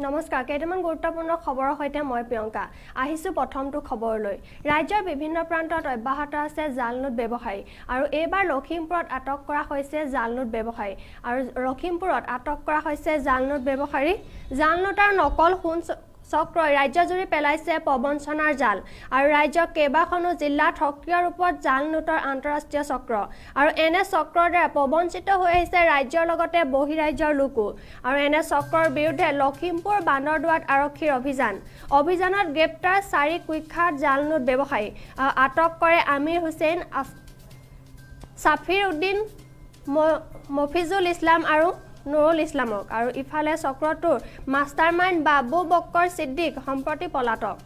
নমস্কাৰ, কেইটামান গুৰুত্বপূৰ্ণ খবৰৰ সৈতে মই প্ৰিয়ংকা আহিছো। প্ৰথমটো খবৰলৈ, ৰাজ্যৰ বিভিন্ন প্ৰান্তত অব্যাহত আছে জালনোট ব্যৱসায়ী আৰু এইবাৰ লখিমপুৰত আটক কৰা হৈছে জালনোট ব্যৱসায়ী আৰু লখিমপুৰত আটক কৰা হৈছে জালনোট ব্যৱসায়ী। জালনোটৰ নকল সোণ চক্ৰই ৰাজ্যজুৰি পেলাইছে প্ৰবঞ্চনাৰ জাল আৰু ৰাজ্যৰ কেইবাখনো জিলাত সক্ৰিয় ৰূপত জালনোটৰ আন্তঃৰাষ্ট্ৰীয় চক্ৰ আৰু এনে চক্ৰৰ দ্বাৰা প্ৰবঞ্চিত হৈ আহিছে ৰাজ্যৰ লগতে বহিৰাজ্যৰ লোকো। আৰু এনে চক্ৰৰ বিৰুদ্ধে লখিমপুৰ বান্দৰদুৱাত আৰক্ষীৰ অভিযান। অভিযানত গ্ৰেপ্তাৰ 4 কুখ্যাত জালনোট ব্যৱসায়ী। আটক কৰে আমিৰ হুছেইন, ছাফিৰ উদ্দিন, মফিজুল ইছলাম আৰু নুৰুল ইছলামক। আৰু ইফালে চক্ৰটোৰ মাষ্টাৰমাইণ্ড বাবু বক্কৰ ছিদ্দিক সম্প্ৰতি পলাতক।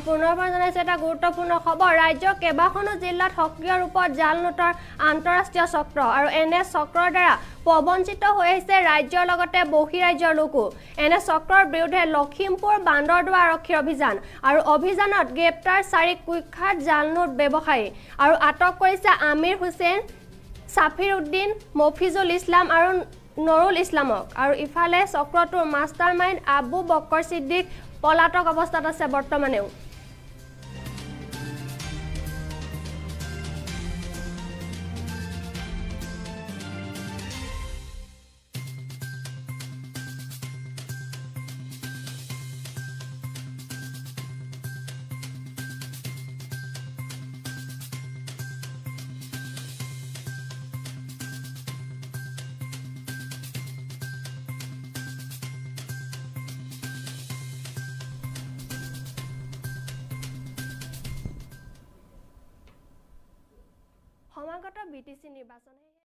পুনৰবাৰ জনাইছে এটা গুৰুত্বপূৰ্ণ খবৰ, ৰাজ্যৰ কেইবাখনো জিলাত সক্ৰিয় ৰূপত জালনোটৰ আন্তঃৰাষ্ট্ৰীয় চক্ৰ আৰু এনে চক্ৰৰ দ্বাৰা প্ৰবঞ্চিত হৈ আহিছে ৰাজ্যৰ লগতে বহিৰাজ্যৰ লোকো। এনে চক্ৰৰ বিৰুদ্ধে লখিমপুৰ বান্দৰদুৱা আৰক্ষীৰ অভিযান আৰু অভিযানত গ্ৰেপ্তাৰ 4 কুখ্যাত জালনোট ব্যৱসায়ী আৰু আটক কৰিছে আমিৰ হুছেইন, ছাফিৰ উদ্দিন, মফিজুল ইছলাম আৰু নুৰুল ইছলামক। আৰু ইফালে চক্ৰটোৰ মাষ্টাৰমাইণ্ড আবু বক্কৰ ছিদ্দিক পলাতক অৱস্থাত আছে বৰ্তমানেও। সমাগত বিটিচি নিৰ্বাচন